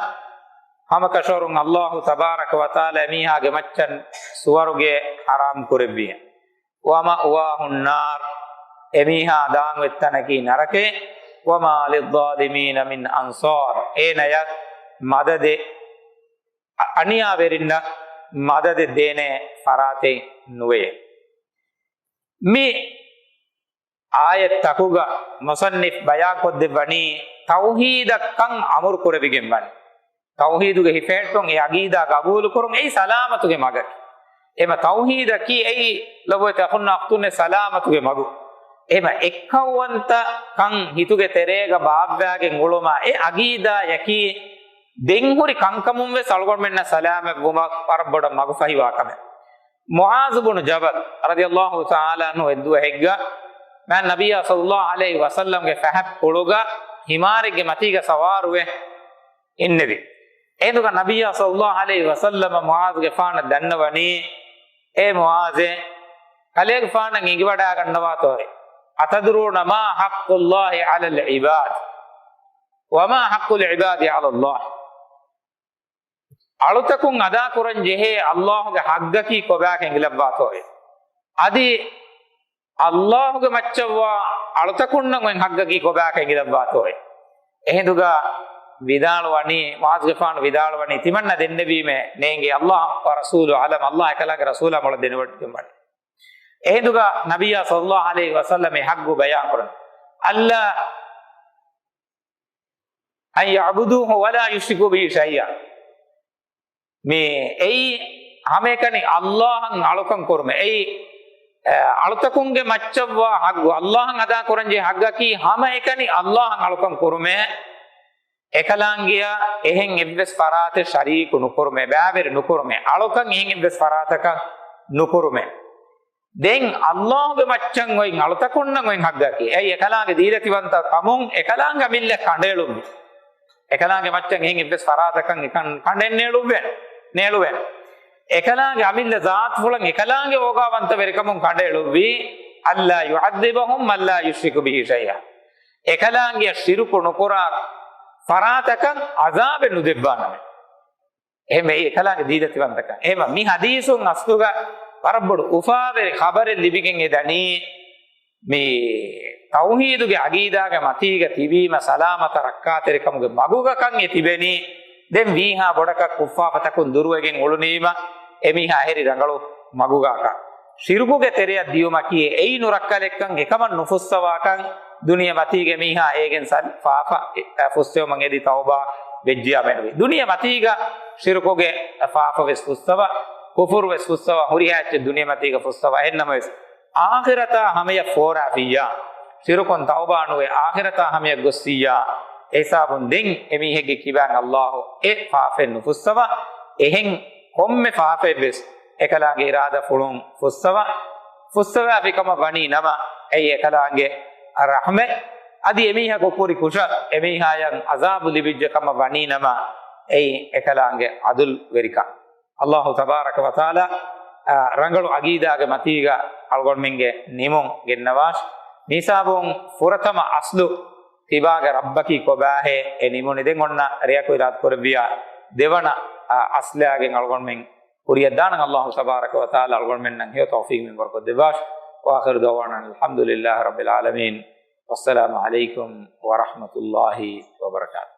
ހަމަކަށަވަރުން އައްލާހު ތަބާރަކަ ވަތަޢާލާ އެމީހާގެ މައްޗަށް ސުވަރުގެ ޙަރާމް ކުރެއްވިޔޭ. وَمَأْوَاهُ النَّارُ، އެމީހާ ދާން އޮތް ތަނަކީ ނަރަކައެއް، وَمَا لِلظَّالِمِينَ مِنْ أَنْصَارٍ، އޭނަޔަށް މަދަދެއް، އަ-، އަނިޔާވެރިންނަށް މަދަދެއް ދޭނެ ފަރާތެއް ނުވެޔޭ. މި އާޔަތްތަކުގަ މުޞައްނިފް ބަޔާންކޮށްދެއްވަނީ ތައުޙީދަށްކަން އަމުރު ކުރެވިގެން ވަން. ތައުޙީދުގެ ހިފެހެއްޓުން، އެ ޢަޤީދާ ގަބޫލުކުރުން، އެއީ ސަލާމަތުގެ މަގަކީ. އެހެމަ ތައުޙީދަކީ އެއީ ލޮބުވެތި އަޚުންނާ އުޚްތުންނޭ ސަލާމަތުގެ މަގު. އެހެމަ އެއްކައުވަންތަކަން ހިތުގެ ތެރޭގަ ބާއްވާގެން އުޅުމާ، އެ ޢަޤީދާޔަކީ ދެން ހުރި ކަންކަމުން ވެސް އަޅުގަނޑުމެންނަށް ސަލާމަތްވުމަށް ވަރަށް ބޮޑަށް މަގުފަހިވާ ކަމެއް. މުޢާޛު ބުނު ޖަބަލް ރަޟިޔަﷲ ތަޢާލާ ޢަންހު އެއްދުވަހެއްގަ މާތް ނަބިއްޔާ ޞައްލަﷲ ޢަލައިހި ވަސައްލަމްގެ ފަހަތްޕުޅުގަ ހިމާރެއްގެ މަތީގަ ސަވާރުވެ އިންނެވި. އެހިނދުގަ ނަބިއްޔާ ޞައްލަﷲ ޢަލައިހި ވަސައްލަމަ މުޢާޛުގެފާނަށް ދަންނަވަނީ، އޭ މުޢާޛޭ، ކަލޭގެފާނަށް އެނގިވަޑާގަންނަވާތޯއޭ؟ أَتَدْرُونَ مَا حَقُّ اللَّهِ عَلَى الْعِبَادِ وَمَا حَقُّ الْعِبَادِ عَلَى اللَّهِ؟ އަޅުތަކުން އަދާކުރަން ޖެހޭ އައްލާހުގެ ޙައްޤަކީ ކޮބާކަން އެނގިލައްވާތޯއޭ؟ އަދި އައްލާހުގެ މައްޗަށްވާ އަޅުތަކުންނަށް އޮތް ޙައްޤަކީ ކޮބާކަން އެނގިލައްވާތޯއޭ؟ އެހިނދުގަ ވިދާޅުވަނީ، މުޢާޛުގެފާނު ވިދާޅުވަނީ، ތިމަންނަ ދެންނެވީމޭ، ނޭނގެ، ﷲ ވަރަސޫލު އަޢްލަމް، ﷲ އެކަލާނގެ ރަސޫލާ މޮޅަށް ދެނެވޮޑިގެންވަނީ. އެހިނދުގަ ނަބިއްޔާ ޞައްލައްލާހު ޢަލައިހި ވަސައްލަމް އެ ޙައްޤު ބަޔާންކުރަން. އައްލާ، أن يعبدوه ولا يشركوا به شيئا. މި އެއީ ހަމައެކަނި ﷲ އަށް އަޅުކަން ކުރުމެ. އެއީ، އަ، އަޅުތަކުންގެ މައްޗަށްވާ ޙައްޤު، ﷲ އަށް އަދާކުރަންޖެހޭ ޙައްޤަކީ ހަމައެކަނި ﷲ އަށް އަޅުކަން ކުރުމެ. އެކަލާނގެއަށް އެހެން އެއްވެސް ފަރާތެއް ޝަރީކު ނުކުރުމެ، ބައިވެރި ނުކުރުމެ، އަޅުކަން އެހެން އެއްވެސް ފަރާތަކަށް ނުކުރުމެ. ދެން ﷲ ގެ މައްޗަށް އޮތް އަޅުތަކުންނަށް އޮތް ޙައްޤަކީ، އެއީ އެކަލާނގެ ދީލަތިވަންތަ ކަމުން އެކަލާނގެ އަމިއްލަ ކަނޑައެޅުން. އެކަލާނގެ މައްޗަށް އެހެން އެއްވެސް ފަރާތަކަށް އެކަން ކަނޑެއް ނޭޅުއްވެ، ނޭޅުވެ. އެކަލާނގެ އަމިއްލަ ޒާތުފުޅަށް އެކަލާނގެ އޯގާވަންތަވެރިކަމުން ކަނޑައެޅުއްވީ، ألا يعذبهم من لا يشرك به شيئا. އެކަލާނގެއަށް ޝިރުކު ނުކުރާ ފަރާތަކަށް ޢަޒާބެއް ނުދެއްވާނަމޭ. އެހެންވެ، އެކަލާނގެ ދީލަތިވަންތަކަން. އެހެންވެ، މި ޙަދީޘުން އަސްލުގަ ވަރަށް ބޮޑު އުފާވެރި ޚަބަރެއް ލިބިގެން އެ ދަނީ، މި ތައުޙީދުގެ ޢަޤީދާގެ މަތީގަ ތިބީމަ ސަލާމަތަށް ރައްކާތެރިކަމުގެ މަގުގަކަން އެ ތިބެނީ. ދެން ވީހާ ބޮޑަކަށް ކުއްފާފަތަކުން ދުރުވެގެން އުޅުނީމަ، އެމީހާ އެހެރި ރަނގަޅު މަގުގާކަން. ޝިރުކުގެ ތެރެއަށް ދިޔުމަކީ އެއީ ނުރައްކަލެއްކަން، އެކަމަށް ނުފުއްސަވާކަން. ދުނިޔެމަތީގެ މީހާ އޭގެން ސަ-، ފާފަ އެ، އެ، ފުއްސެވުމަށް އެދި ތައުބާ ވެއްޖިޔާ މެނުވީ. ދުނިޔެމަތީގަ ޝިރުކުގެ ފާފަވެސް ފުއްސަވާ، ކުފުރުވެސް ފުއްސަވާ، ހުރިހާ އެއްޗެއް ދުނިޔެމަތީގަ ފުއްސަވާ. އެހެންނަމަވެސް، އާޚިރަތާ ހަމަޔަށް ފޯރާފިއްޔާ، ޝިރުކުން ތައުބާ ނުވެ އާޚިރަތާ ހަމަޔަށް ގޮއްސިއްޔާ، އެހިސާބުން ދެން އެމީހެއްގެ ކިބާން ﷲ އެ ފާފައެއް ނުފުއްސަވާ. އެހެން ކޮންމެ ފާފައެއްވެސް އެކަލާނގެ އިރާދަފުޅުން ފުއްސަވާ، ފުއްސަވާފިކަމަށް ވަނީ ނަމަ، އެއީ އެކަލާނގެ ރަޙްމަތް. އަދި އެމީހަކު ކުރި ކުށަށް އެމީހާޔަށް ޢަޒާބު ލިބިއްޖެ ކަމަށް ވަނީ ނަމަ، އެއީ އެކަލާނގެ ޢަދުލްވެރިކަން. ﷲ ތަބާރަކަ ވަތަޢާލާ، އާ، ރަނގަޅު ޢަޤީދާގެ މަތީގަ އަޅުގަނޑުމެންގެ ނިމުން ގެންނަވާށި. މިހިސާބުން ފުރަތަމަ އަސްލު ތިބާގެ ރައްބަކީ ކޮބާހޭ އެ ނިމުނީ. ދެން އޮންނަ ރެޔަކު އިރާދަ ކުރެއްވިޔާ ދެވަނަ، އާ، އަސްލާގެން އަޅުގަނޑުމެން ކުރިއަށްދާނަން. ﷲ ތަބާރަކަ ވަތަޢާލާ އަޅުގަނޑުމެންނަށް ހެޔޮ ތައުފީޤު މިންވަރުކޮށްދެއްވާށި. وآخر دعوانا أن الحمد لله رب العالمين. والسلام عليكم ورحمة الله وبركاته.